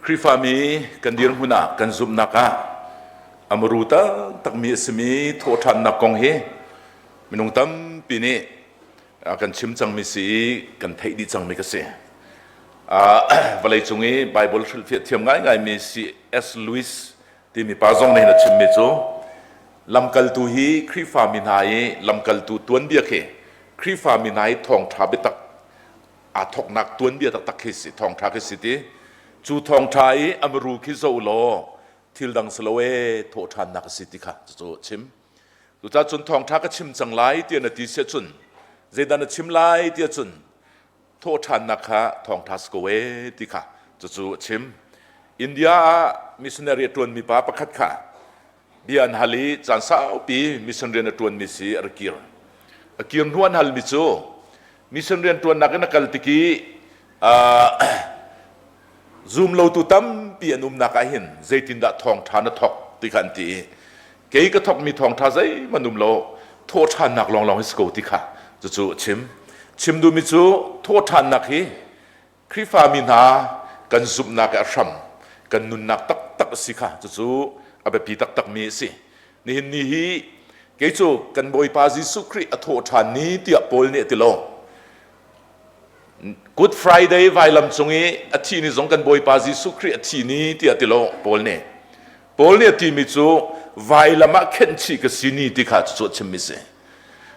Khrihfami kan dirhmun ah kan zumhnak ah a muru taktakmi a simi thawhṭhannak kong hi minung tampi nih kan chim cangmi si i kan theih dih cangmi ka si. Vawleicung i Bible hrilhfiah thiam ngaingaimi C.S. Lewis timi pa zong nih a chimmi cu lamkaltu hi Khrihfami hna i lamkaltu tuanbia khi Khrihfami hna i thawngṭha biatak aa thawknak tuanbia taktak khi si thawngṭha khi si ti cu thawngṭha i a muru khi zoh law thil dang si lo e thawhṭhannak a si ti kha cucu a chim. Cucaah cun thawngṭha ka chim cang lai tiah na ti siah cun zeidah na chim lai tiah cun thawhṭhannak kha thawngṭha si ko e ti kha cucu a chim. India ah missionary a ṭuanmi pa pakhat kha bia an hal i caan saupi mission rian a ṭuanmi si a ra kir. A kir hnu an halmi cu mission rian ṭuannak in a kal tik i zumlotu tampi an umnak ah hin zeitindah thawngṭha na thawk ti kha an ti i kei ka thawkmi thawngṭha zeihmanh um lo, thawhṭhannak lawnglawng hi si ko ti kha cucu a chim. Chim duhmi cu thawhṭhannak hi Khrihfami hna kan zumhnak i a hram, kan nunnak taktak a si kha cucu a biapi taktakmi a si. Nihin ni hi kei cu kan Bawipa Jesuh Khrih a thawhṭhan ni tiah Paul nih a ti lo. Good Friday vailam cung i a thih ni zong kan Bawipa Jesuh Khrih a thi ni tiah ti lo Paul nih. Paul nih a timi cu vailam ah khenhchih ka si ni ti kha cucu a chimmi si.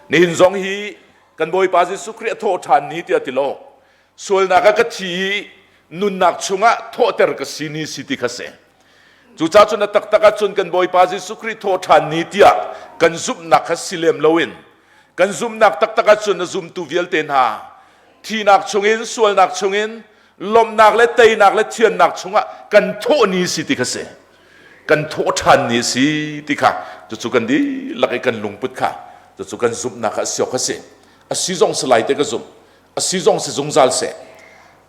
Nihin zong hi kan Bawipa Jesuh Khrih a thawh ṭhan ni tiah ti lo. Sualnak ah ka thi i nunnak chungah thawhter ka si ni si ti kha si. Cucaah cun a taktak ahcun kan Bawipa Jesuh Khrih thawh ṭhan ni tiah kan zumhnak kha si lem loin kan zumhnak taktak ahcun a zumtu vialte hna thihnak chungin, sualnak chungin, lawmhnak le teinak le thiannak chungah kan thawh ni si ti kha si. Kan thawh ṭhan ni si ti kha cucu kan dihlak i kan lungput kha cucu kan zumhnak ah si awk a si. A si zong si lai te ka zumh. A si zong si zungzal seh.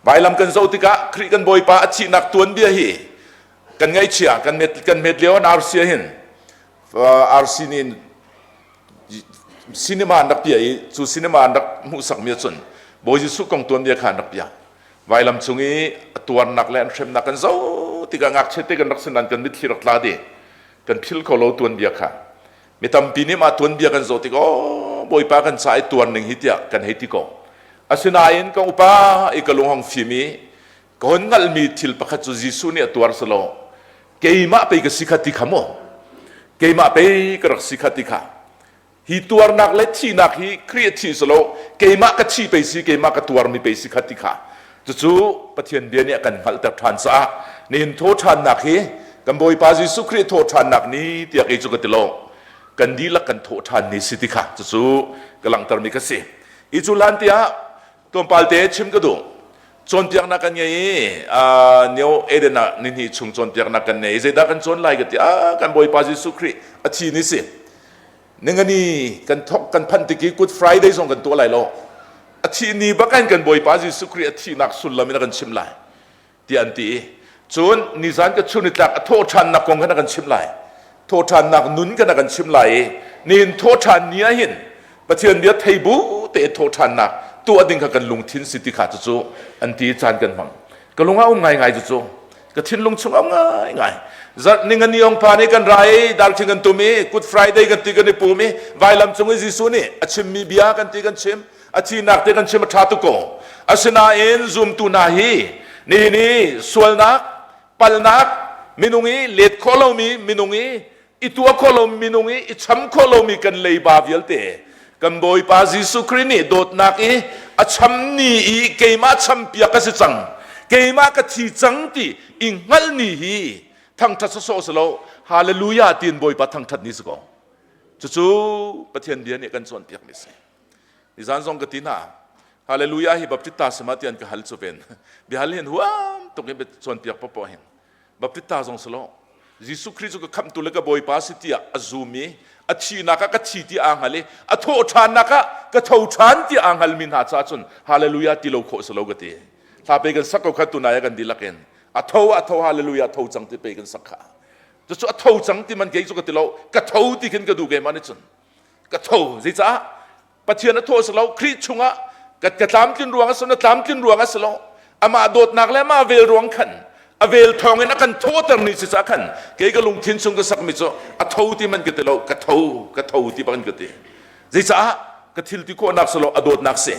Vailam kan zoh tikah Khrih kan Bawipa a thihnak tuanbia hi kan ngaihchia kan met kan met lio an RC hin RC nih cinema an rak piah i cu cinema an rak hmuhsakmi ahcun Bawi Jesuh kong tuanbia kha an rak piah. Vailam cung i a tuarnak le an hremnak kan zoh tikah ngakchia te kan rak si nain kan mitthli rak tla dih. Kan philh kho lo tuanbia kha. Mi tampi nih mah tuanbia kan zoh tik aw Bawipa kan ca i tuar ning hi tiah kan hei ti ko. Asinain ka upa i ka lung hong fim i ka hon hngalhmi thil pakhat cu Jesuh nih a tuar si lo, keimah pei ka si kha ti kha mu, keimah pei ka rak si kha ti kha, hi tuarnak le thihnak hi Khrih a thi si lo, keimah ka thi pei si, keimah ka tuarmi pei si kha ti kha, cucu Pathian bia nih a kan hngalhter ṭhan caah nihin thawhṭhannak hi kan Bawipa Jesuh Khrih thawhṭhannak ni tiah kei cu ka ti lo, kan dihlak kan thawhṭhan ni si ti kha cucu ka langhtermi ka si. I cu hlan tiah tlawmpal te chim ka duh. Cawnpiaknak kan ngei i Neo Eden ah nihnih chung cawnpiaknak kan ngei. Zeidah kan cawn lai ka ti? Ah, kan Bawipa Jesuh Khrih a thi ni si. Ningani kan thok kan phanh tik i Good Friday zong kan tuah lai lo. A thih ni bak in kan Bawipa Jesuh Khrih a thihnak sullam in a kan chimh lai tiah an ti i cun nizan ka chun nitlak a thawhṭhannak kong khan a kan chimh lai. Thawhṭhannak nun khan a kan chimh lai i nihin thawhṭhan ni ah hin Pathian bia thei bu te thawhṭhannak tuah ding kha kan lungthin si ti kha cucu an ti caan kan hmang. Ka lung a um ngaingai cucu. Ka thinlung chung a um ngaingai. Zarh ning a niong pa nih kan ra i darkhing kan tum i Good Friday kan ti kan i pum i vailam cung i Jesuh nih a chimmi bia kan ti kan chim, a thihnak te kan chim, a ṭha tuk ko. Asinain zumtu hna hi nihin i sualnak, palnak, minung i let khawh lomi minung i i tuah khawh lomi minung i i cham khawh lomi kan leiba vialte kan Bawipa Jesuh Khrih nih dawtnak i a cham ni i keimah champiak ka si cang, keimah ka thi cang ti i hngalh ni hi thangṭhat sawsawh si lo, hallelujah tiin Bawipa thangṭhat ni si ko. Cucu Pathian bia nih kan cawnpiakmi si. Nizan zong ka ti hna, hallelujah hi Baptista si ma ti an ka hal cu ven. Biahal hin huam tuk in cawnpiak paohpaoh hin Baptista zong si lo. Jesuh Khrih cu ka khamhtu le ka Bawipa si tiah a zum i a thihnak ah ka thi ti aa hngal i a thawh ṭhannak ah ka tho ṭhan ti aa hngalmi hna caah cun hallelujah ti lo khawh si lo ka ti. Hla pe kan sak ko kha tunai ah kan dihlak in a tho, a tho, hallelujah, tho cang ti pe kan sak kha. Cucu a tho cang ti man kei cu ka ti lo, ka tho ti khin ka duh keimah nih cun. Ka tho zeicah? Pathian a thawh si lo, Khrih chungah ka, ka tlamtlin ruang a si lo, na tlamtlin ruang a si lo, amah dawtnak le amah vel ruang khan. A vel thawng in a kan thawhter ni si caah khan kei ka lungthin chung ka sakmi cu a tho ti man ka ti lo, ka tho, ka tho ti bak in ka ti. Zeicah ka thil ti khawhnak si lo a dawtnak si.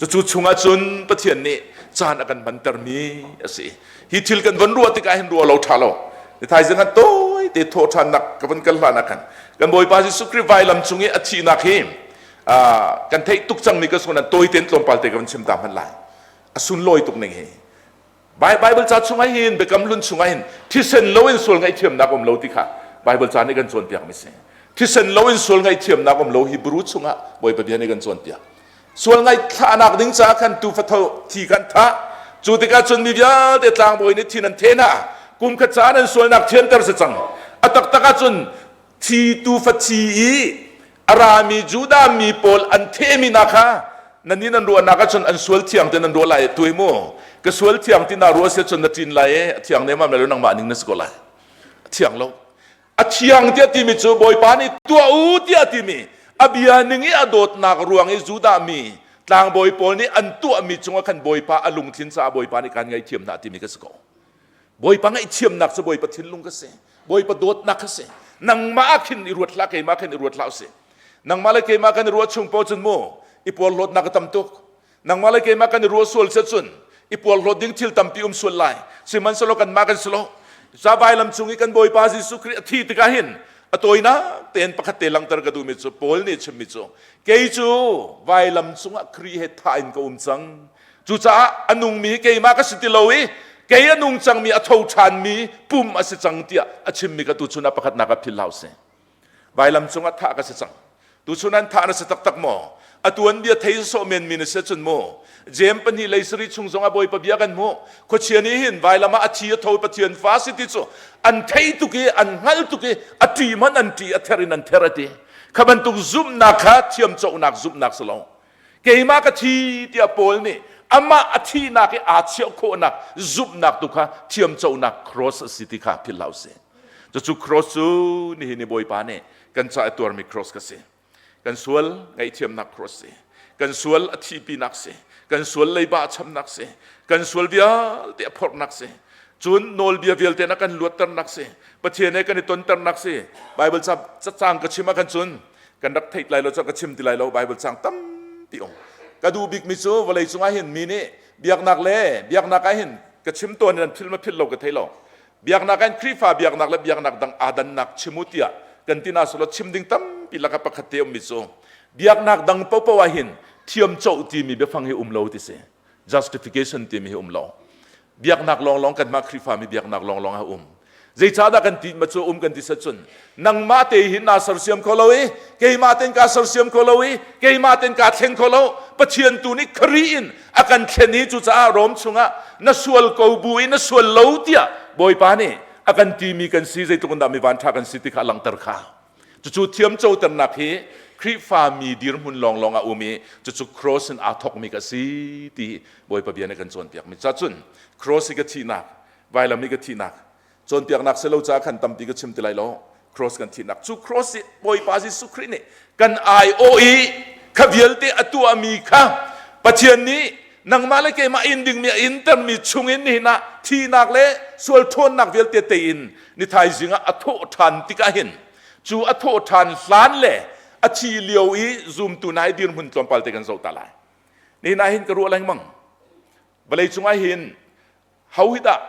Cucu chungah cun Pathian nih caan a kan hmantermi a si. Hi thil kan von ruah tikah hin ruah lo ṭha lo. Ni thaizing han tawi te thawh ṭhannak ka von kal hlan ah khan kan Bawipa Jesuh Khrih vailam cung i a thihnak hi kan theih tuk cangmi ka sunan tawi tein tlawmpal te ka von chim ta hmanh lai. A sunlawi tuk ning hi. Bible ca chungah hin biakam hlun chungah hin thisen loin sual ngaihthiamnak um lo ti kha Bible ca nih kan cawnpiak mi si. Thisen loin sual ngaihthiamnak um lo Hebrew chungah Bawipa bia nih kan cawnpiak. Sual ngaihthlahnak ding caah khan tuufa tho thi kan thah. Cu tikah cun mi vialte tlangbawi nih thin an the hna. Kum khat ca nan sualnak thianter si cang. A taktak ahcun thi tuufa thi i a rami Judah mi pawl an thehmi hna kha nan nih nan ruahnak ahcun an sual thiang te nan ruah lai tuai mu ka sual thiang ti na ruah si cun na ṭin lai e a thiang nemam lai lo nangmah ning na si ko lai a thiang lo a thiang tiah timi cu Bawipa nih tuah u tiah timi a bia ning i a dawtnak ruang i Judah mi tlangbawi pawl nih an tuahmi cungah khan Bawipa a lungthin caah Bawipa nih kaan ngaihthiam hna timi ka si ko Bawipa ngaihthiamnak cu Bawipa thinlung ka si Bawipa dawtnak ka si nangmah ah khin i ruat hlah keimah khin i ruat hlah usih nangmah le keimah kan i ruah chung paoh cun mu i porhlawtnak a tam tuk nangmah le keimah kan i ruah sual si cun i porhlawt ding thil tampi um sual lai sihmanhsehlaw kanmah kan si lo ca vailam cung i kan Bawipa Jesuh Khrih a thi tikah hin a tawinak tein pakhat te langhter ka duhmi cu Paul nih chimmi cu kei cu vailam cungah Khrih he thah in ka um cang Cucaah a nungmi keimah ka si ti lo i kei a nung cangmi a tho ṭhanmi pum a si cang tiah a chimmi ka tuchun ah pakhatnak ah philh hlah usih. Vailam cungah thah ka si cang. Tuchun an thah na si taktak maw? A tuanbia thei sawh menmi na si cun mu. Jem pahnih lei sarih chung zongah Bawipa bia kan hmuh. Khuachia nih hin vailam ah a thi a tho Pathian fa si ti cu an thei tuk i an hngal tuk i a ṭi hmanh an ṭi a ther in an ther a ti. Kha bantuk zumhnak kha thiamcohnak zumhnak si lo. Keimah ka thi tiah Paul nih amah a thihnak i aa chiah khawhnak zumhnak tu kha thiamcohnak cross a si ti kha philh hlah usih. Cucu cross cu nihin i Bawipa nih kan ca i tuarmi cross ka si. Kan sual ngaihthiamnak cross si. Kan sual a thihpinak si. Kan sual leiba a chamnak si. Kan sual vialte a phorhnak si. Cun nawlbia vialte na kan luatternak si. Pathian he kan i tonternak si. Bible ca cacang ka chim ah khan cun kan rak theih lai lo cu ka chim ti lai lo Bible cang tampi um ka duh bik mi cu vawlei cungah hin mi nih biaknak le biaknak ah hin ka chim tawn in an philh ma philh lo ka thei lo biaknak ah hin Khrihfa biaknak le biaknak dang aa dannak chim u tiah kan ti na solo chim ding tampi laka pakhat te um mi cu biaknak dang popo ah hin thiam coh timi biafang hi um lo ti si justification timi hi um lo biaknak lawnglawng kanmah Khrihfa mi biaknak lawnglawng a um zeicahdah kan ti ma cu um kan ti cun nangmah te hin naa sersiam kho lo i keimah ten kaa sersiam kho lo i keimah ten kaa thleng kho lo Pathian tu nih Khrih in a kan thlen i cucaah Rom chungah na sual ko bu i na sual lo tiah Bawipa nih a kan timi kan si zeitluk in dah mi vanṭha kan si ti kha a langhter kha Cucu thiamcoternak hi Khrihfa mi dirhmun lawnglawng a um i cucu cross in aa thawkmi ka si ti Bawipa bia nih kan cawnpiak mi ca cun cross i ka thihnak vailam i ka thihnak cawnpiaknak si lo caah khan tampi ka chim ti lai lo cross kan thihnak cu cross i Bawipa Jesuh Khrih nih kan aiawh i kha vialte a tuahmi kha Pathian nih nangmah le keimah in dingmi a intermi chungin nihin ah thihnak le sual ṭhawnnak vialte tein ni thaizing ah a thawh ṭhan tikah hin cu a thawh ṭhan hlan le a thi lio i zumtu hna i dirhmun tlawmpal te kan zoh ta lai nihin ah hin ka ruah lengmang vawlei cungah hin ho hi dah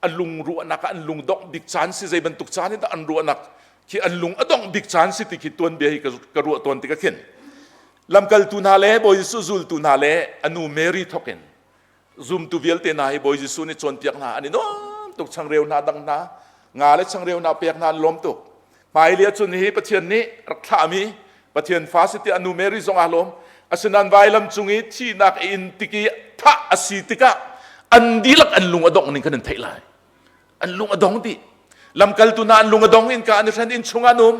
a lung ruahnak ah an lung dongh bik caan si zei bantuk caan in dah an ruahnak khi an lung a dongh bik caan si ti khi tuanbia hi ka ruah tawn tikah khin lamkaltu hna le Bawi Jesuh zultu hna le a nu Mary thawk in zumtu vialte hna hi Bawi Jesuh nih cawnpiak hna an i nuam tuk changreu hna dang hna nga le changreu hna pek hna an lawm tuk hmailei cun hi Pathian nih rak thlahmi Pathian fa si tiah nu Mary zong aa lawm asinain vailam cung i thihnak i in tik i thah a si tikah an dihlak an lung a dongh ning kan in theih lai an lung a dong dih lamkaltu hna an lung a dong in ka an i hren inn chung an um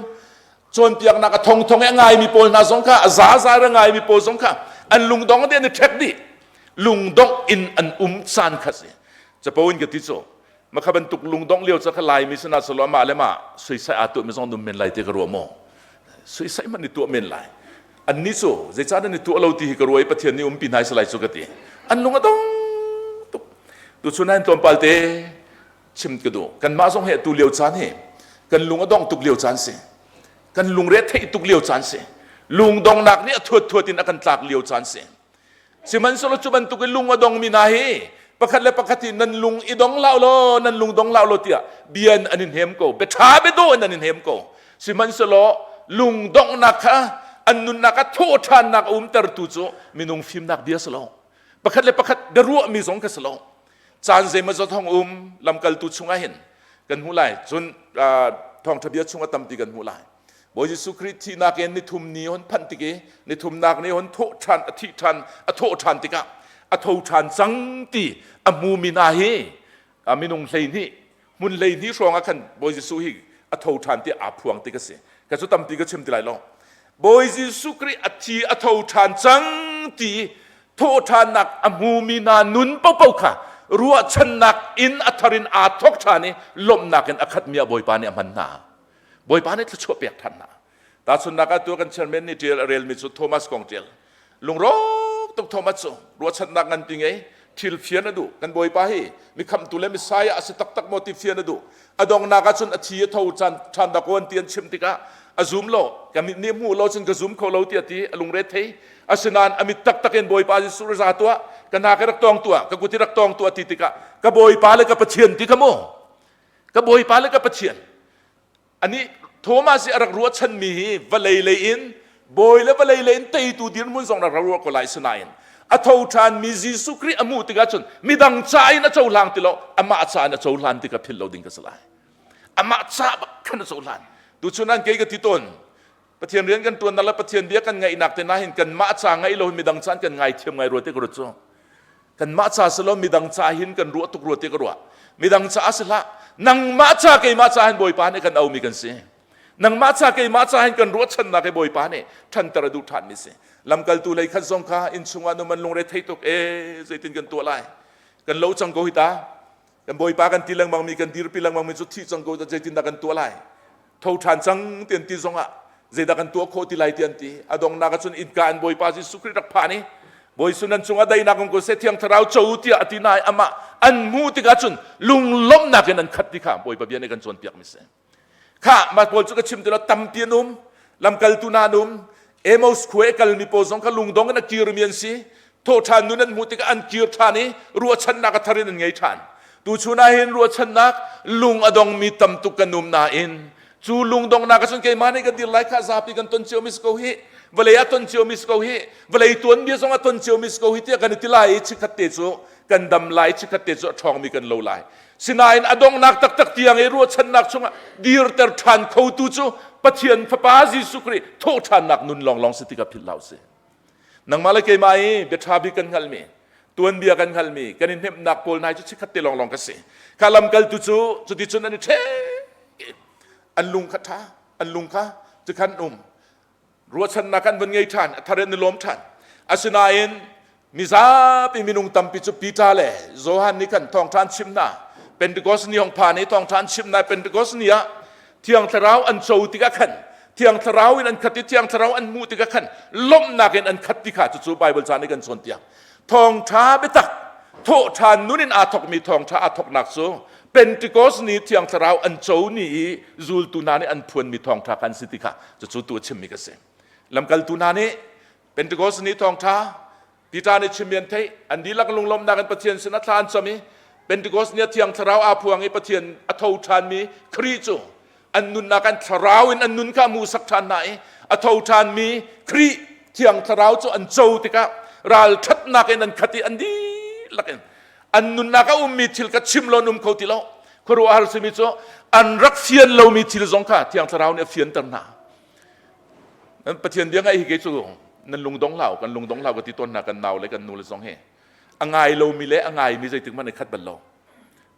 cawnpiaknak a thongthong i a ngaimi pawl hna zong kha a zaza a ngaimi pawl zong kha an lungdong dih an i ṭhek dih lungdongh in an um caan kha si capo in ka ti cu makha bantuk lungdongh lio ca kha laimi sana salo amah le mah suisai aa tuah mi zong num men lai ti ka ruah maw suisai man i tuah men lai annih cu zeicah nan i tuah lo ti hi ka ruah i Pathian nih umpi hna sai lai cu ka ti an lung a dong tuk tu chun nan tlawmpal te. Chim ka duh. Kanmah zong hi atu lio caan hi kan lung a dong tuk lio caan si. Kan lungre theih tuk lio caan si. Lungdongnak nih a thuat thuat in a kan tlak lio caan si. Sihmanhsehlaw cu bantuk in lung a dongmi hna hi pakhat le pakhat hi nan lung i dong hlah law nan lung dong hlah law tiah bia an in hem ko bia ṭha bia dawh in an in hem ko sihmanhsehlaw lungdonghnak kha an nunnak ah thawh ṭhannak a umtertu cu minung fimnak bia si lo pakhat le pakhat biaruahmi zong kha si lo caan zeimawzat hong um lamkaltu chungah hin kan hmuh lai cun thawngṭha bia chungah tampi kan hmuh lai Bawi Jesuh Khrih thihnak in nithum ni hon phanh tik i nithumnak ni hon thawh ṭhan a thih ṭhan a thawh ṭhan tikah a tho ṭhan cang ti a hmumi hna hi minung 12 hmun 12 hrawng ah khan Bawi Jesuh hi a tho ṭhan ti aa phuang ti ka si ka cu tampi ka chim ti lai lo Bawi Jesuh Khrih a thi a tho ṭhan cang ti thawh ṭhannak a hmumi hna nun paohpaoh kha ruahchannak in a thar in aa thawk ṭhan i lawmhnak in a khatmi ah Bawipa nih a hman hna. Bawipa nih thluachuah pek ṭhan hna. Tahchunhnak ah tu kan chairman nih ṭial a relmi cu Thomas kong ṭial. Lungrawk tuk Thomas cu ruahchannak nganpi ngei thil fian a duh. Kan Bawipa hi mi khamhtu le Messiah a si taktak maw ti fian a duh. A donghnak ah cun a thi a tho caan ṭhan dak aw ti an chim tikah a zum lo. Ka mit nih hmuh lo cun ka zum kho lo ti a ti. A lungre thei. Asinain a mit taktak in Bawipa Jesuh ra tuah, ka hna ka rak tawng tuah, ka kut i rak tawng tuah ti tikah ka Bawipa le ka Pathian ti kha mu. Ka Bawipa le ka Pathian. Ani Thomas i a rak ruahchanmi hi vawlei lei in bawi le vawlei lei in teitu dirhmun zong rak ruah ko lai sinain a tho ṭhanmi Jesuh Khrih a hmuh tikah cun midang ca in a cohlang ti lo amah ca in a cohlan ti kha philh lo ding ka si lai amah ca bak khan a cohlan tuchun an kei ka ti tawn Pathian rian kan ṭuannak le Pathian bia kan ngaihnak te na hin kanmah ca ngaih lo midang ca kan ngai thiam ngai rua te ka ruat cu kanmah ca si lo midang ca hin kan ruah tuk rua te ka ruah midang ca si hlah nangmah ca keimah ca hin Bawipa nih kan aumi kan si nangmah ca keimah ca hin kan ruahchannak hi Bawipa nih ṭhanter a duh ṭhan mi si lamkaltu lei khat zong kha inn chungah nu man lungre thei tuk e zeitin kan tuah lai kan lo cang ko hi ta kan Bawipa kan ti lengmang mi kan dirpi lengmang mi cu thih cang ko zeitin dah kan tuah lai tho ṭhan cang ti an ti zongah zeidah kan tuah khawh ti lai ti an ti a donghnak ah cun innka an Bawipa Jesuh Khrih rak phan i Bawi sunan cungah daihnak um ko seh Thiang Thlarau co tiah a ti na i amah an hmuh tikah cun lunglawmhnak in an khat ti kha Bawipa bia nih kan cawnpiak mi si kha mah pawl cu ka chim ti lo tampi an um lamkaltu hna an um Amos khua i kalmi pawl zong kha lungdong in a kirmi an si thawhṭhan nun an hmuh tikah an kir ṭhan i ruahchannak a thar in an ngei ṭhan tuchun ah hin ruahchannak lung a dongmi tam tuk kan um nain cu lungdonghnak ah cun keimah nih ka dir lai kha zapi kan ton cio mi si ko hi vawlei ah ton cio mi si ko hi vawlei tuanbia zong ah ton cio mi si ko hi tiah kan i ti lai i chikkhat te cu kan dam lai chikkhat te cu a ṭhawngmi kan lo lai sinain a donghnak taktak tiang i ruahchannak chungah dirter ṭhan khotu cu Pathian Fapa Jesuh Khrih thawhṭhannak nun lawnglawng si tikah philh hlah usih nangmah le keimah i bia ṭha bik kan hngalhmi tuanbia kan hngalhmi kan i hnemhnak pawl hna cu chikkhat te lawnglawng ka si kha lamkaltu cu cuticun an i ṭhek an lung kha ṭha an lung kha cikhan um ruahchannak kan van ngei ṭhan a thar in i lawm ṭhan asinain mizapi minung tampi cu Peter le Johan nih khan thawngṭha an chim hna Pentecost ni hong phan i thawngṭha an chim hna Pentecost ni ah Thiang Thlarau an co tikah khan Thiang Thlarau in an khat i Thiang Thlarau an hmuh tikah khan lawmhnak in an khat ti kha cucu Bible ca nih kan cawnpiak thawngṭha biatak thawhṭhan nun in aa thawkmi thawngṭha aa thawknak cu Pentecost ni Thiang Thlarau an co ni i zultu hna nih an phuanmi thawngṭha kan si ti kha cucu tu a chimmi ka si lamkaltu hna nih Pentecost ni thawngṭha Peter nih chimmi an theih an dihlak lunglawmhnak in Pathian sinah thla an cam i Pentecost ni a Thiang Thlarau aa phuang i Pathian a tho ṭhanmi Khrih cu an nunnak an thlarau in an nun kha hmuhsak ṭhan hna i a tho ṭhanmi Khrih Thiang Thlarau cu an co tikah ralṭhatnak in an khat i an dihlak in an nunnak a ummi thil kha chim lo an um kho ti lo khuaruahhar simi cu an rak fian lomi thil zong kha Thiang Thlarau nih a fianter hna Pathian bia ngaih hi kei cu nan lungdong hlah kan lungdong hlah ka ti tawn hna kan nau le kan nu le zong hi a ngai lomi le a ngaimi zeitik hmanh i khat bal lo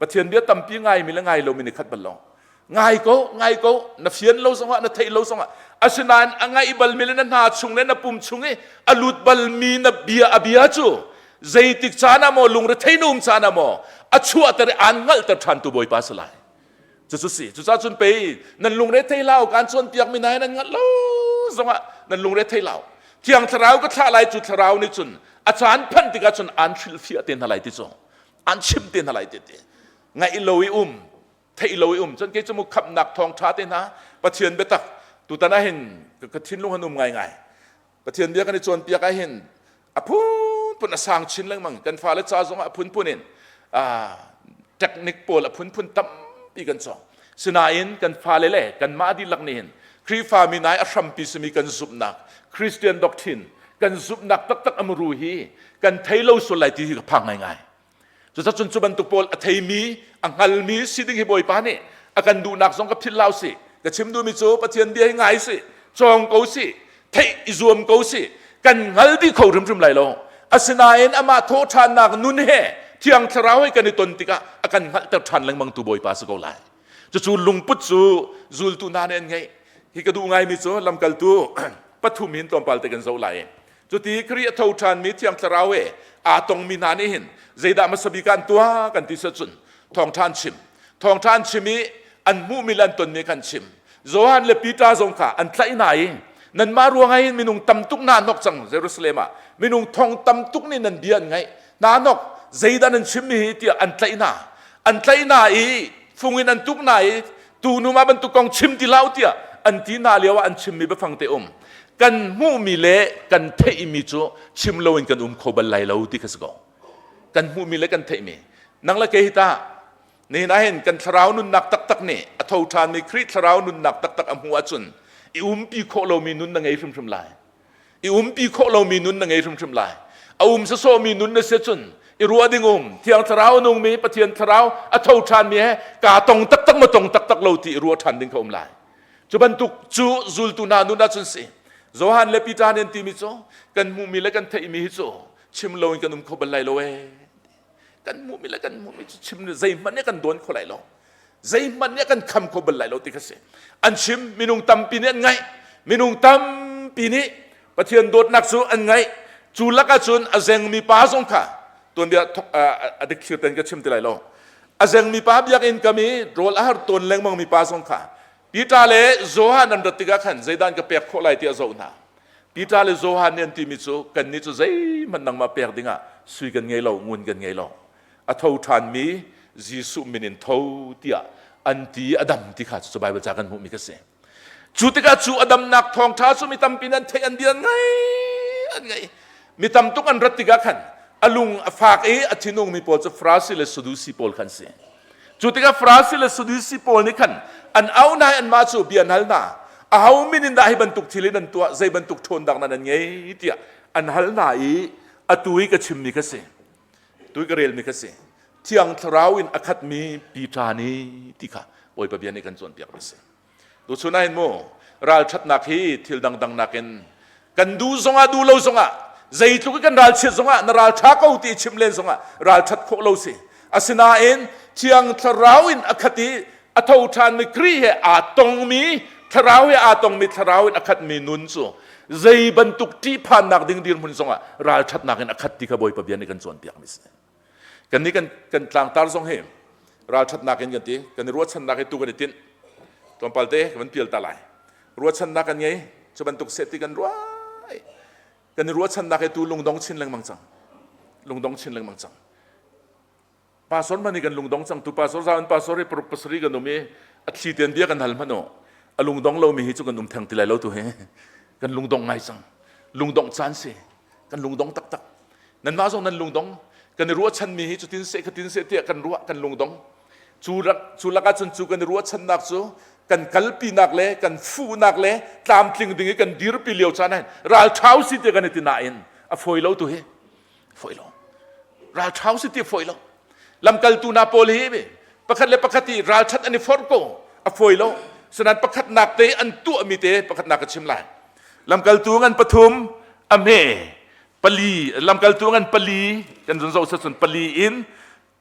Pathian bia tampi ngaimi le ngai lomi nih khat bal lo ngai ko ngai ko na fian lo zongah na theih lo zongah asinain a ngaih balmi le na hna chung le na pum chung i a lut balmi na bia a bia cu zeitik caan ah maw lungrethei na um caan ah maw a chuahter i aan hngalhter ṭhan tu Bawipa si lai cucu si cucaah cun pei nan lungre thei lau kan cawnpiak mi hna nan ngat lo zongah nan lungre thei lau thiang thlarau ka thlah lai cu thlarau nih cun a caan phanh tikah cun aan hrilhfiah te hna lai ti cu aan chim te hna lai ti ti. Ngaih lo i um, theih lo i um. Cun kei cu mu khamhnak thawngṭha te hna Pathian biatak tutan ah hin ka thinlung han um ngaingai. Pathian bia kan i cawnpiak ah hin a phunphun a sang chin lengmang. Kan fale ca zong ah a phunphun in technique pawl a phunphun tampi kan cawng. Sinain kan fale le kanmah dihlak nih hin Khrihfa mi nai a hrampi simi kan zumhnak Christian doctrine kan zumhnak taktak a muru hi kan thei lo sual lai ti hi ka phang ngaingai. Cucacun cu bantuk pawl a theimi, a hngalmi si ding hi Bawipa nih a kan duhnak zong ka philh hlah usih. Ka chim duhmi cu Pathian bia hi ngai sih, cawng ko sih, theih i zuam ko sih, kan hngal dih kho hrimhrim lai lo. Asinain amah thawhṭhannak nun he Thiang Thlarau he kan i ton tikah a kan hngalhter ṭhan lengmang tu Bawipa si ko lai. Cucu lungput cu zultu hna nih an ngeih. Hi ka duh ngaimi cu lamkaltu pathum hin tlawmpal te kan zoh lai. Cuti Khrih a tho ṭhanmi Thiang Thlarau he aa tongmi hna nih hin zeidah hmasa bik ah an tuah kan ti cun thawngṭha an chim. Thawngṭha an chim i an hmuhmi le an tonmi kha an chim. Johan le Peter zong kha an tlaih hna i nanmah ruangah hin minung tam tuk hna hnok cang Jerusalem ah minung thong tam tuk nih nan bia an ngaih hna hnok zeidah nan chimmi hi tiah an tlaih hna. An tlaih hna i fung in an tuk hna i tu nu mah bantuk kong chim ti hlah u tiah an ti hna lio ah an chimmi biafang te um kan hmuhmi le kan theihmi cu chim loin kan um kho bal lai lo ti kha si ko kan hmuhmi le kan theihmi nang le kei hi tah nihin ah hin kan thlarau nunnak taktak nih a tho ṭhanmi Khrih thlarau nunnak taktak a hmuh ahcun i umpi khawh lomi nun na ngei hrimhrim lai i umpi khawh lomi nun na ngei hrimhrim lai a um sawsawhmi nun na si cun i ruah ding um thiang thlarau nungmi pathian thlarau a tho ṭhanmi he kaa tong taktak ma tong taktak lo ti i ruah ṭhan ding kha um lai cu bantuk cu zultu hna nun ahcun si Johan le Peter nih an timi cu kan hmuhmi le kan theihmi hi cu chim loin kan um kho bal lai lo ee kan hmuhmi le kan hmuhmi cu chim zeihmanh nih kan dawn kho lai lo zeihmanh nih kan kham kho bal lai lo ti kha si an chim minung tampi nih an ngaih minung tampi nih Pathian dawtnak cu an ngaih cu lakah cun a zengmi pa zong kha tuanbia a dikthlir ten ka chim ti lai lo a zengmi pa biakinn kam i rawl a har tawn lengmang mi pa zong kha Peter le Johan an rat tikah khan zeidan ka pek khawh lai ti a zoh hna Peter le Johan nih an timi cu kannih cu zeihmanh nangmah pek dingah sui kan ngei lo ngun kan ngei lo a tho ṭhanmi Jesuh min in tho tiah an ti a dam ti kha cu Bible ca kan hmuhmi ka si. Cu tikah cu a damnak thawngṭha cu mi tampi nan theih an bia ngai an ngai. Mi tam tuk an rat tikah khan a lung a fak i a thinungmi pawl cu Farasi le Sadusi pawl khan si. Cu tikah Farasi le Sadusi pawl nih khan an au hna i anmah cu bia an hal hna. Aho min in dah hi bantuk thil in an tuah, zei bantuk ṭhawnnak nan an ngei tiah an hal hna i atu i ka chimmi kha si. Tu i ka relmi kha si. Thiang Thlarau in a khatmi Peter nih ti kha Bawipa bia nih kan cawnpiakmi si. Tuchun ah hin mu ralṭhatnak hi thil dangdang nakin kan duh zongah duh lo zongah zeitluk i kan ralchiat zongah na ralṭha ko ti chim len zongah ralṭhat khawh lo si. Asinain Thiang Thlarau in a khat i a tho ṭhanmi Khrih he aa tongmi thlarau he aa tongmi thlarau in a khatmi nun cu zei bantuk ṭihphannak ding dirhmun zongah ralṭhatnak in a khat ti kha Bawipa bia nih kan cawnpiakmi si. Kannih kan kan tlangtar zong hi ralṭhatnak in kan ti kan i ruahchannak hi tu kan i tinh tlawmpal te kan van pial ta lai ruahchannak kan ngei cu bantuk seh ti kan ruah kan i ruahchannak hi tu lungdong chin lengmang cang lungdong chin lengmang cang pastor hmanh hi kan lungdong cang tu pastor zau in pastor hi paruk pasarih kan um i a thli ten bia kan hal hmanh u a lungdong lomi hi cu kan um theng ti lai lo tu hi kan lungdong ngai cang lungdong caan si kan lungdong taktak nanmah zong nan lungdong kan i ruahchanmi hi cutin seh khatin seh tiah kan ruah kan lungdong cu rak cu lakah cun cu kan i ruahchannak cu kan kalpinak le kan fuhnak le tlamtling ding i kan dirpi lio caan ah ralṭha si tiah kan i ti nain a fawi lo tu hi fawi lo ralṭha si ti fawi lo lamkaltu hna pawl hi pakhat le pakhat i ralṭhat an i forh ko a fawi lo sanan pakhatnak te an tuahmi te pakhatnak ka chim lai lamkaltu ngan pathum a hme pali lamkaltu ngan pali kan zun zoh cun pali in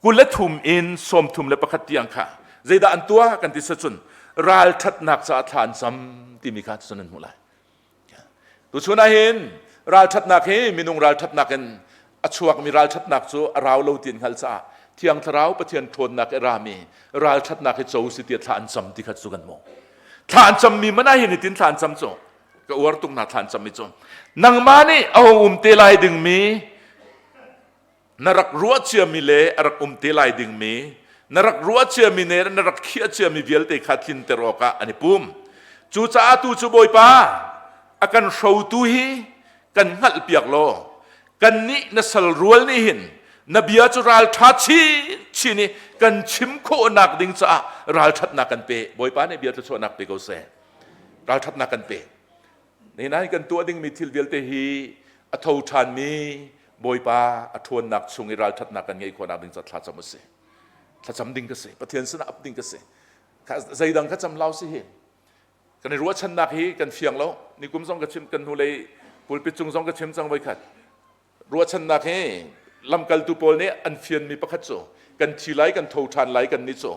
23 in 31 tiang kha zeidah an tuah kan ti cun ralṭhatnak caah thla an cam timi kha cun an hmuh lai Tuchun ah hin ralṭhatnak hi minung ralṭhatnak in a chuakmi ralṭhatnak cu a rau lo ti an hngalh caah Thiang Thlarau Pathian ṭhawnnak i rami ralṭhatnak hi co si tiah thla an cam ti kha cu kan hmuh. Thla an cammi man ah hin hitin thla an cam cu ka uar tuk hna thla an cammi cu nangmah nih a hung um te lai dingmi na rak ruah ciami le a rak um te lai dingmi Na rak ruah ciami ne na rak khiah ciami vialte kha tlinter awkah an i pum. Cucaah tu cu Bawipa, a kan hrotu hi kan hngalhpiak law kannih na sal rual nih hin na bia cu ralṭha chinchin i kan chim khawhnak ding caah ralṭhatnak kan pe. Bawipa nih bia thluachuahnak pe ko seh. Ralṭhatnak kan pe. Nihin kan tuah dingmi thil vialte hi a tho ṭhanmi Bawipa a ṭhawnnak chung i ralṭhatnak kan ngeih khawhnak ding ca thlacam u si. Thlacam ding ka si. Pathian sinah ap ding ka si. Zeidang kha cam lau si hi. Kan i ruahchannak hi kan fiang lo. Nikum zong ka chim kan hnulei pulpit cung zong ka chim cang voikhat. Ruahchannak hi lamkaltu pawl nih an fianmi pakhat cu kan thi lai kan tho ṭhan lai kan nih cu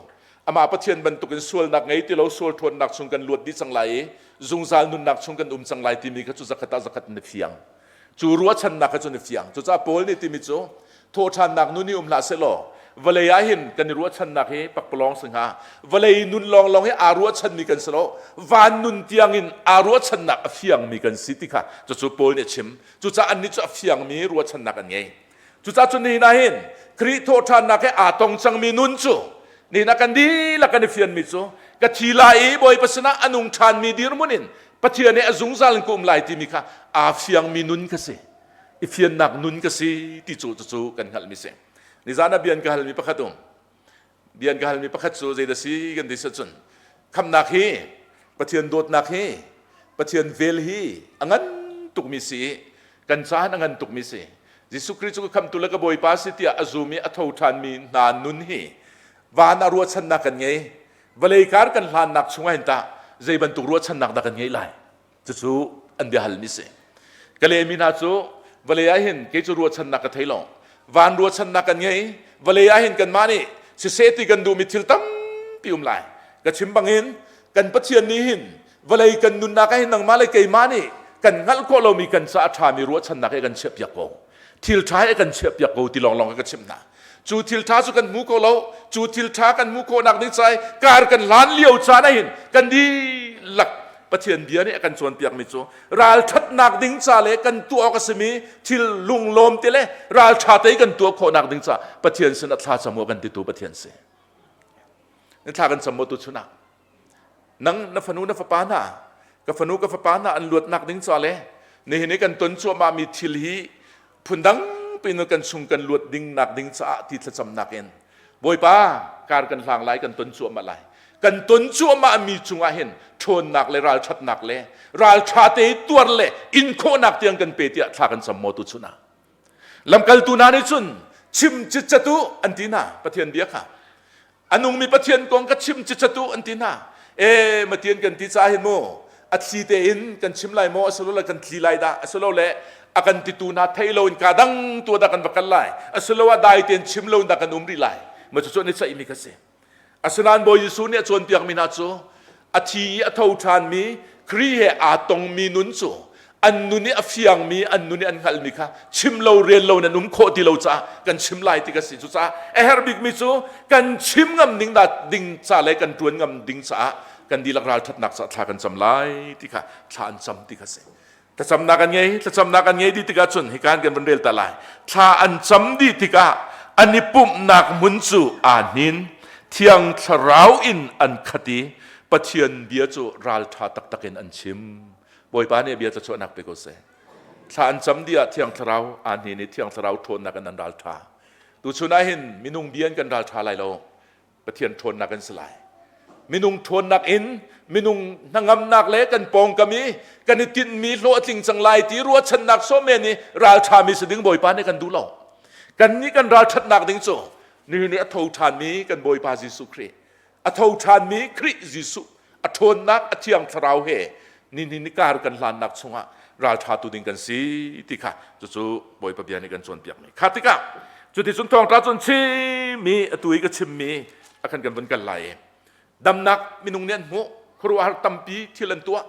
amah Pathian bantukin sualnak ngei ti lo sual ṭhawnnak chung kan luat dih cang lai i zungzal nunnak chung kan um cang lai timi kha cu zakhat ah zakhat na fiang. Cu ruahchannak kha cu na fiang. Cucaah Paul nih timi cu thawhṭhannak nun hi um hlah sehlaw vawlei ah hin kan i ruahchannak hi pakpalawng si hnga. Vawlei nun lawnglawng hi aa ruahchanmi kan si lo. Van nun tiangin aa ruahchannak a fiangmi kan si ti kha cucu Paul nih a chim. Cucaah annih cu a fiangmi ruahchannak an ngei. Cucaah cun nihin ah hin Khrih thawhṭhannak he aa tong cangmi nun cu nihin ah kan dihlak kan i fianmi cu ka thi lai i Bawipa sinah a nung ṭhanmi dirhmun in Pathian he a zungzal in ka um lai timi kha aa fiangmi nun ka si. I fiannak nun ka si ti cu cucu kan hngalhmi si. Nizan ah bian ka halmi pakhat um. Bian ka halmi pakhat cu zeidah si kan ti cun khamnak hi Pathian dawtnak hi Pathian vel hi a ngan tukmi si i kan caan a ngan tukmi si. Jesuh Khrih cu ka khamtu le ka Bawipa si tiah a zum i a tho ṭhanmi hna nun hi van ah ruahchannak kan ngei. Vawlei kar kan hlannak chungah hin tah zei bantuk ruahchannak dah kan ngeih lai? Cucu an biahalmi si. Ka lehmi hna cu vawlei ah hin kei cu ruahchannak ka thei lo. Van ruahchannak kan ngei. Vawlei ah hin kanmah nih siseh ti kan duhmi thil tampi um lai. Ka chim bangin kan Pathian nih hin vawlei kan nunnak ah hin nangmah le keimah nih kan hngalh khawh lomi kan caah a ṭhami ruahchannak he kan chiahpiak ko. Thil ṭha he kan chiahpiak ko ti lawnglawng ka chimh hna. Cu thil ṭha cu kan hmu kho lo. Cu thil ṭha kan hmuh khawhnak ding caah kar kan hlan lio caan ah hin kan dihlak Pathian bia nih a kan cawnpiakmi cu ralṭhatnak ding ca le kan tuah awk a simi thil lunglawm te le ralṭha te kan tuah khawhnak ding ca Pathian sin ah thla cam u kan titu Pathian si. Na thla kan cam maw tu chun ah? Nang na fanu na fapa hna ka fanu ka fapa hna an luatnak ding ca le nihin i kan ton cuahmahmi thil hi phundang piin kan chung kan luat ding nak ding caah ti thlacamnak in Bawipa kar kan hlang lai kan ton cuahmah lai kan ton cuahmah mi cungah hin ṭhawnnak le ralṭhatnak le ralṭha te tuar le in khawhnak tiang kan pe tiah thla kan cam maw tu chun ah lamkaltu hna nih cun chim citcet u an ti hna Pathian bia kha A nungmi Pathian kong ka chim cicet u an ti hna. E matian kan ti caah hin mu a thli tein kan chim lai maw asilole kan tli lai dah asilole a kan titu hna thei lo in ka dang tu dah kan va kal lai asiloah dai tein chim lo in dah kan um rih lai ma cucu an i ceihmi kha si asinain Bawi Jesuh nih a cawnpiakmi hna cu a thi i a tho ṭhanmi Khrih he aa tongmi nun cu an nun i a fiangmi an nun i an hngalhmi kha chim lo rel lo nan um khawh ti lo caah kan chim lai ti ka si cucaah a herh bikmi cu kan chim ngam ding dah ding ca le kan ṭuan ngam ding caah kan dihlak ralṭhatnak caah thla kan cam lai ti kha thla an cam ti kha si thlacamnak an ngei thlacamnak an ngei dih tikah cun hikan kan van rel ta lai thla an cam dih tikah an i pumhnak hmun cu aa hnin thiang thlarau in an khat i Pathian bia cu ralṭha taktak in an chim Bawipa nih bia thluachuahnak pe ko seh. Thla an cam dih ah Thiang Thlarau aa hnin i Thiang Thlarau ṭhawnnak in an ralṭha. Tuchun ah hin minung bia in kan ralṭha lai lo. Pathian ṭhawnnak in si lai. Minung ṭhawnnak in minung hnangamnak le kan pawngkam i kan i tinhmi hlawh a tling cang lai ti ruahchannak sawmen i ralṭhami si ding Bawipa nih kan duh lo. Kannih kan ralṭhatnak ding cu nihin i a tho ṭhanmi kan Bawipa Jesuh Khrih a tho ṭhanmi Khrih Jesuh a ṭhawnnak a thiang thlarau he nihin ni kar kan hlannak chungah ralṭha tu ding kan si ti kha cucu Bawipa bia nih kan cawnpiakmi kha tikah cuticun thawngṭha cun chimmi atu i ka chimmi a kan kan vun kal lai i damnak minung nih an hmuh khuaruahhar tampi thil an tuah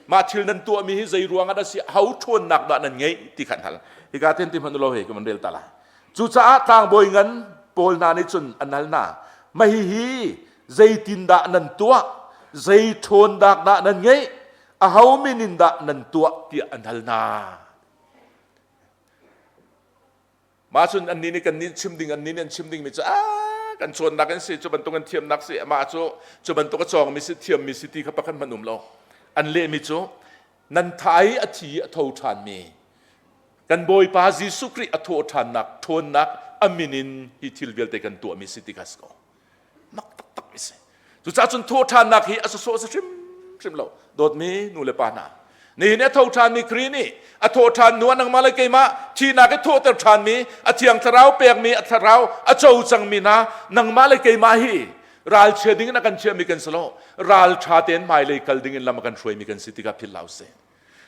mah thil nan tuahmi hi zei ruangah dah si ho ṭhawnnak dah nan ngeih ti kha an hal hika ten ti hmanh law hei ka van rel ta lai Cucaah tlangbawi ngan pawl hna nih cun an hal hna, mah hihi zeitindah nan tuah? Zei ṭhawnnak dah nan ngeih? Aho min in dah nan tuah? tiah an hal hna. Mah cun annih nih kan nih chim ding annih nih an chim dingmi cu ah. Kan cawnnak in si, cu bantuk an thiamnak si, amah cu cu bantuk a cawngmi si, thiammi si ti kha pakhat hmanh um lo. An lehmi cu nan tha i a thi a tho ṭhanmi kan Bawipa Jesuh Khrih a thawh ṭhannak ṭhawnnak a min in hi thil vialte kan tuahmi si ti kha si ko. Mak taktak mi si. Cucaah cun thawh ṭhannak hi a sawsawh si hrimhrim lo. Dawtmi nu le pa hna, nihin a tho ṭhanmi Khrih nih a thawh ṭhan hnu ah nangmah le keimah thihnak i thawhter ṭhanmi a thiang thlarau pekmi a thlarau a co cangmi hna nangmah le keimah hi ralchia ding in a kan chiahmi kan si lo ral ṭha tein hmailei kal ding in lam a kan hruaimi kan si tikah philh hlah usih.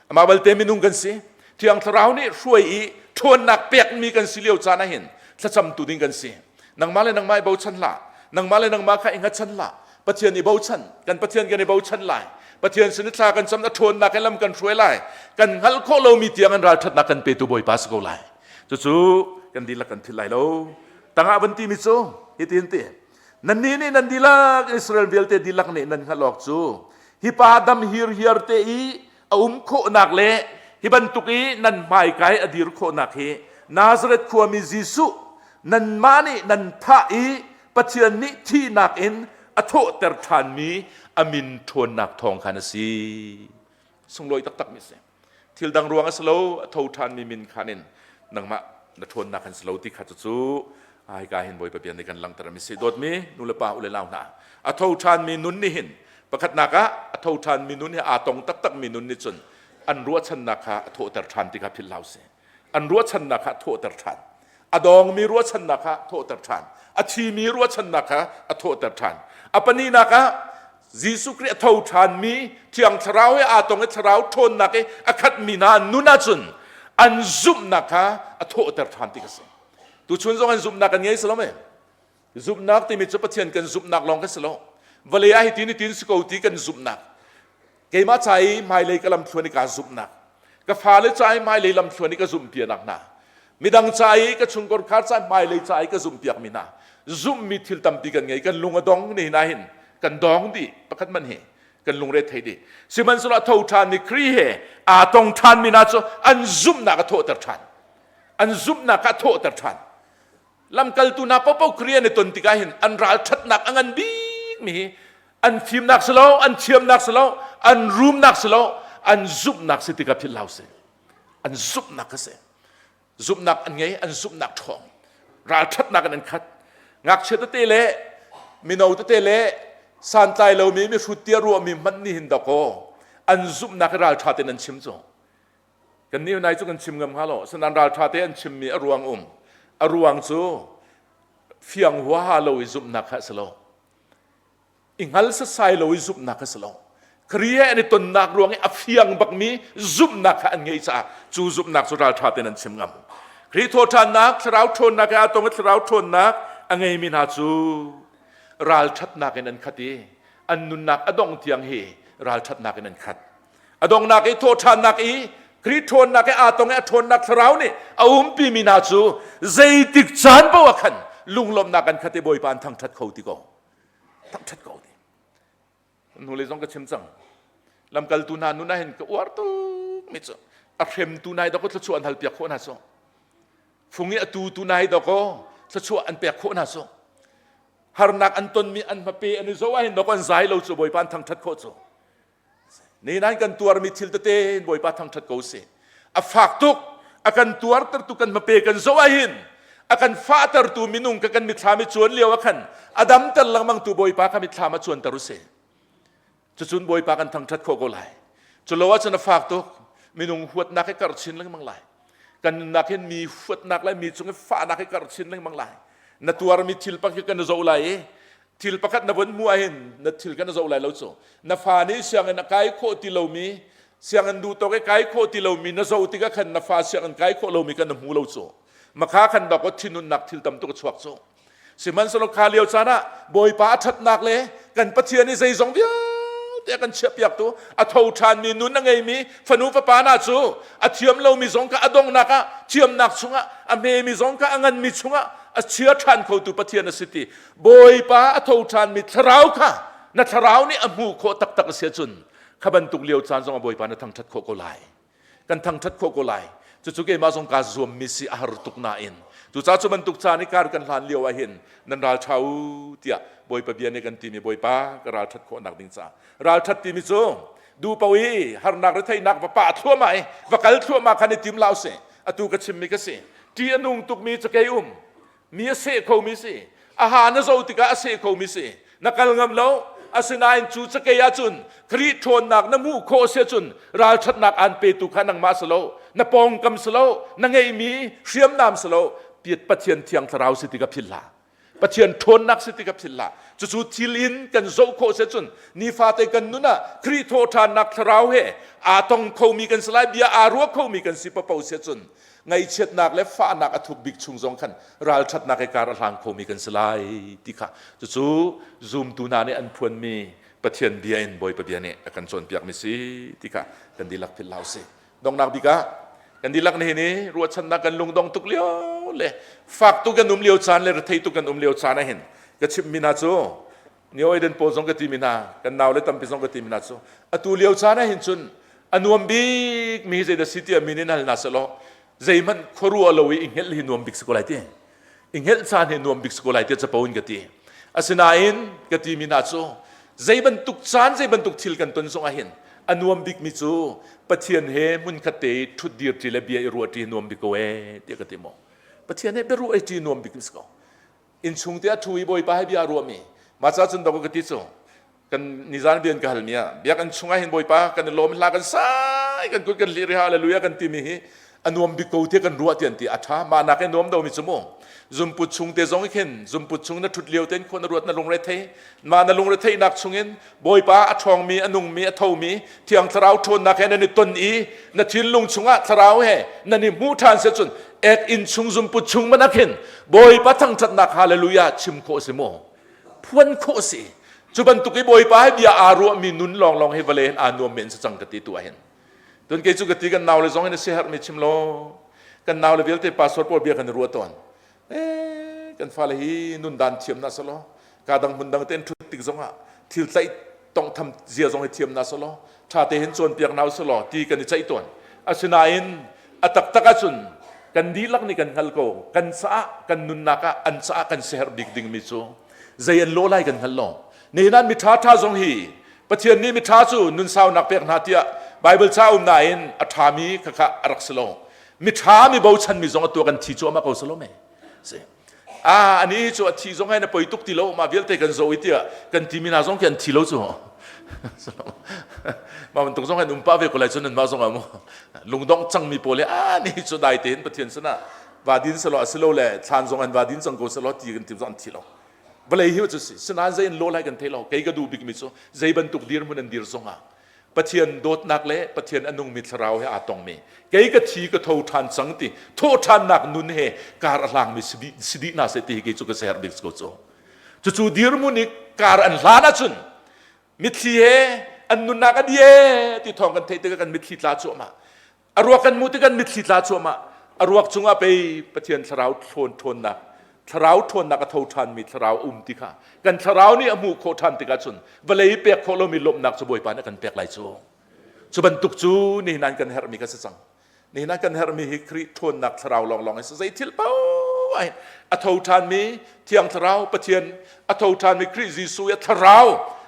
Amah balte minung kan si. Thiang Thlarau nih hruai i ṭhawnnak pekmi kan si lio caan ah hin thlacamtu ding kan si. Nangmah le nangmah i bochan hlah. Nangmah le nangmah kha i hngatchan hlah. Pathian i bochan. Kan Pathian kan i bochan lai. Pathian sin i thla kan cam a ṭhawnnak in lam kan hruai lai. Kan hngalh khawh lomi tiang in ralṭhatnak kan petu Bawipa si ko lai. Cucu kan dihlak kan philh lai lo. Tangah van timi cu hitin ti. Nannih nih nan dihlak Israel vialte dihlak nih nan hngalh awk cu hi pa dam hirhiar te i a um khawhnak le hi bantuk i nan hmaikai a dir khawhnak hi Nazareth khuami Jesuh nanmah nih nan thah i Pathian nih thihnak in a thawhter ṭhanmi a min ṭhawnnak thawng khan a si. Sunglawi taktak mi a si. Thil dang ruang a si lo, a tho ṭhanmi min khan in nangmah na ṭhawnnak kan si lo ti kha cucu hika hin Bawipa bia nih kan langhter mi si. Dawtmi nu le pa u le nau hna, a tho ṭhanmi nun nih hin pakhatnak ah a tho ṭhanmi nun hi aa tong taktakmi nun nih cun an ruahchannak kha a thawhter ṭhan ti kha philh hlah usih. An ruahchannak kha a thawhter ṭhan. A dawngmi ruahchannak kha thawhter ṭhan. A thimi ruahchannak kha a thawhter ṭhan. A pahnihnak ah Jesuh Khrih a tho ṭhanmi Thiang Thlarau he aa tong i Thlarau ṭhawnnak i a khatmi hna nun ahcun an zumhnak kha a thawhter ṭhan ti ka si. Tuchun zong an zumhnak kan ngei si lo mei? Zumhnak timi cu Pathian kan zumhnak lawng kan si lo. Vawlei ah hitin hitin si ko ti kan zumhnak. Keimah ca i hmailei ka lamthluan i kaa zumhnak. Ka fale ca i hmailei lamthluan i ka zumhpianak hna. Midang ca i ka chungkhar khar ca hmailei ca i ka zumhpiakmi hna. Zumhmi thil tampi kan ngei. Kan lung a dong ni hna hin kan dong dih pakhat man hi kan lungre thei dih. Sihmanhsehlaw a tho ṭhanmi Khrih he aa tong ṭhanmi hna cu an zumhnak a thawhter ṭhan. An zumhnak a thawhter ṭhan. Lamkaltu hna paohpaoh Khrih an i ton tikah hin an ralṭhatnak a ngan bikmi hi an fimnak si lo, an thiamnak si lo, an rumnak si lo, an zumhnak si tikah philh hlah usih. An zumhnak a si. Zumhnak an ngei, an zumhnak ṭhawng. Ralṭhatnak in an khat. Ngakchia tete le mino tete le santlai lomi mihrut tiah ruahmi hmanh nih hin dakaw an zumhnak i ralṭha tein an chim cu. Kan nih nai cu kan chim ngam hnga lo. Asinain ralṭha te an chimmi a ruang um. A ruang cu fiang huaha lo i zumhnak kha a si lo. I hngal sasai lo i zumhnak kha a si lo. Khrih he an i tonnak ruang i a fiang bakmi zumhnak kha an ngeih caah cu zumhnak cu ralṭha tein an chim ngam. Khrih thawhṭhannak, thlarau ṭhawnnak he aa tong i thlarau ṭhawnnak a ngeimi hna cu ralṭhatnak in an khat i an nunnak a dongh tiang hi ralṭhatnak in an khat. A donghnak i thawhṭhannak i Khrih ṭhawnnak i aa tong i a ṭhawnnak thlarau nih a umpimi hna cu zeitik caan paoh ah khan lunglawmhnak an khat i Bawipa an thangṭhat kho ti ko. Thangṭhat ko ti. Hnulei zong ka chim cang. Lamkaltu hna nun ah hin ka uar tuk mi cu a hremtu hna hi dawkaw thluachuah an halpiak khawh hna cu. Fung i a tutu hna hi dawkaw thluachuah an pek khawh hna cu. Harnak an tonmi an hmape an i zoh ah hin dawkaw an zai lo cu Bawipa an thangṭhat khawh cu. Nihin kan tuarmi thil tete in Bawipa thangṭhat ko sih. A fak tuk, a kan tuartertu kan hmape kan zoh ahhin a kan fahtertu minung ka kan mitthlam i cuan lio ah khan a damter lengmangtu Bawipa kha mitthlam ah cuanter usih. Cucun Bawipa kan thangṭhat khawh ko lai. Culo ahcun a fak tuk, minung huatnak hi karh chin lengmang lai. Kan nunnak hin mi huatnak le mi cung i fahnak hi karh chin lengmang lai. Na tuarmi thil pakhat kan zoh lai i thil pakhat na von hmuh ahhin na thil kan zoh lai lo cu na fa nih sianginn a kai khawh ti lomi sianginn duh tawk i kai khawh ti lomi na zoh tikah khan na fa sianginn kai khawh lomi kan na hmu lo cu makha khan dok thinunnak thil tam tuk a chuak cu sihmanhsehlaw kha lio caan ah Bawipa a ṭhatnak le kan Pathian i zeizong vialte a kan chiahpiaktu a tho ṭhanmi nun a ngeimi fanu fapa hna cu a thiam lomi zong kha a donghnak ah thiamnak chungah a hmemi zong kha a nganmi chungah a chia ṭhan khotu Pathian a si ti Bawipa a tho ṭhanmi thlarau kha na thlarau nih a hmuh khawh taktak a si ahcun kha bantuk lio caan zongah Bawipa na thangṭhat khawh ko lai. Kan thangṭhat khawh ko lai. Cucu keimah zong kaa zuammi si a har tuk nain. Cucaah cu bantuk caan i kar kan hlan lio ah hin nan ralṭha u tiah Bawipa bia nih kan timi Bawipa ka ralṭhat khawhnak ding caah ralṭhat timi cu duhpo i harnak retheihnak va pah thluahmah i va kal thluahmah khan i tim lau si. Atu ka chimmi ka si. Ṭih a nung tukmi cakei um mi a seh khomi si. A ha na zo tikah a seh khomi si. Na kal ngam lo. Asinain cu cakei ahcun Khrih ṭhawnnak na hmuh khawh si ahcun ralṭhatnak aan petu kha nangmah si lo, na pawngkam si lo, na ngeihmi hriamnam si lo, Pathian Thiang Thlarau si ti ka philh hlah. Pathian ṭhawnnak si ti ka philh hlah. Cucu thil in kan zoh khawh si ahcun nifate kan nun ah Khrih thawhṭhannak Thlarau he aa tong khomi kan si lai, bia aa ruah khomi kan si papo si ahcun ngaihchiatnak le fahnak a thuk bik chung zong khan ralṭhatnak he kar a hlang khomi kan si lai ti kha cucu zumtu hna nih an phuanmi Pathian bia in Bawipa bia nih a kan cawnpiakmi si ti kha kan dihlak philh hlah usih. Donghnak bik ah kan dihlak nihin i ruahchannak kan lungdong tuk lio le fak tuk kan um lio caan le rethei tuk kan um lio caan ah hin ka chimmi hna cu Neo Eden pawl zong ka timi hna kan nau le tampi zong ka timi hna cu atu lio caan ah hin cun a nuam bik mi zeidah si tiah min in hal hna selaw zeihmanh khuaruah lo i i hngelh hi nuam bik si ko lai ti i hngelh caan hi nuam bik si ko lai tiah capo in ka ti asinain ka timi hna cu zei bantuk caan zei bantuk thil kan ton zong ah hin a nuam bik mi cu Pathian he hmunkhat te i ṭhutdir ṭi le bia i ruah ṭi nuam bik ko ee tiah ka ti maw Pathian he biaruah ṭi nuam bik si ko innchung te a ṭhu i Bawipa he bia a ruahmi mah ca cun dok ka ti cu kan nizan bian ka halmi ah biakinn chungah hin Bawipa kan i lawm hla kan sai kan kut kan lih ri hallelujah kan timi hi a nuam bik ko te kan ruah ti an ti a ṭha mah nak i nuam do mi cu mu zumput chung te zong khin zumput chung na ṭhut lio ten khua na ruat na lungre thei mah na lungre theihnak chungin Bawipa a ṭhawngmi a nungmi a thomi Thiang Thlarau ṭhawnnak he nan i ton i na thinlung chungah Thlarau he nan i hmuh ṭhan si cun ek inn chung zumput chung man khin Bawipa thangṭhatnak hallelujah chim khawh si maw phuan khawh si cu bantuk i Bawipa he bia aa ruahmi nun lawnglawng hi vawlei hin aa nuam men si cang ka ti tu ah hin tun kei cu ka ti kan nau le zong in a si herhmi chim law kan nau le vialte pastor pawl bia kan i ruah tawn eh kan fale hi nun dan thiam na selaw ka dang hmun dang ten thut tik zongah thil tlaih tongtham zia zong hi thiam na selaw tha te hin cawnpiak na selaw ti kan i ceih tawn asinain a taktak ahcun kan dihlak nih kan hngal ko kan caah kan nunnak ah an caah kan siaherh bik dingmi cu zei an lawh lai kan hngal lo nihin ah miṭha ṭha zong hi Pathian nih miṭha cu nunsaunak pek hna tiah Bible ca um nain a ṭhami khakha a rak si lo miṭha mi bochanmi zong atu kan thi cuahmah ko salo me si a ani cu a thi zong hai na poi tuk ti lo ma vialte kan zo i tiah kan ti mi hna zong khi an thi lo cu ma bantuk zong an um pa ve ko lai cu nan ma zong ah mu lungdong cang mi pawl a ni cu dai tein Pathian sinah va din selo asilo le thlan zong an va din cang ko selo ti kan tim zong an thi lo vawlei hi cu si sinain zei in lo lai kan thei lo kei ka duh bik mi cu zei bantuk dirhmun an dir zong ah Pathian dawtnak le Pathian a nungmi thlarau he aa tongmi kei ka thi ka tho ṭhan cang ti thawhṭhannak nun he kar a hlangmi si dih hna seh ti hi kei cu ka ser bik ko cu cucu dirhmun i kar an hlan ahcun mitthli he an nunnak a die ti thawng kan theih tikah kan mitthli tla cuahmah a ruak kan hmuh tikah kan mitthli tla cuahmah a ruak cungah pei Pathian thlarau thawn ṭhawnnak thlarau ṭhawnnak a tho ṭhanmi thlarau a um ti kha kan thlarau nih a hmuh khawh ṭhan tikah cun vawlei pek khawh lomi lawmhnak cu Bawipa nih a kan pek lai cu cu bantuk cu nihin an kan herhmi kha si cang nihin an kan herhmi hi Khrih ṭhawnnak thlarau lawnglawng in si zei thil paoh ah a tho ṭhanmi Thiang Thlarau Pathian a tho ṭhanmi Khrih Jesuh i a thlarau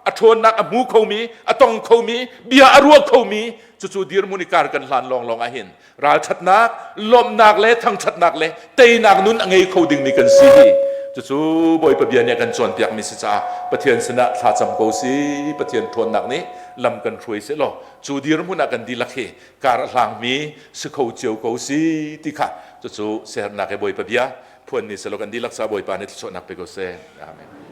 a ṭhawnnak a hmu khomi a tong khomi bia a ruah khomi cucu dirhmun i kar kan hlan lawnglawng ah hin ralṭhatnak lawmhnak le thangṭhatnak le teinak nun a ngei kho dingmi kan si hi cucu Bawipa bia nih a kan cawnpiakmi si caah Pathian sinah thlacam ko si Pathian ṭhawnnak nih lam kan hruai seh law cu dirhmun ah kan dihlak hi kar a hlangmi si kho cio ko si ti kha cucu siaherhnak he Bawipa bia phuan ni selaw kan dihlak sa Bawipa nih thluachuahnak pe ko seh. Amen.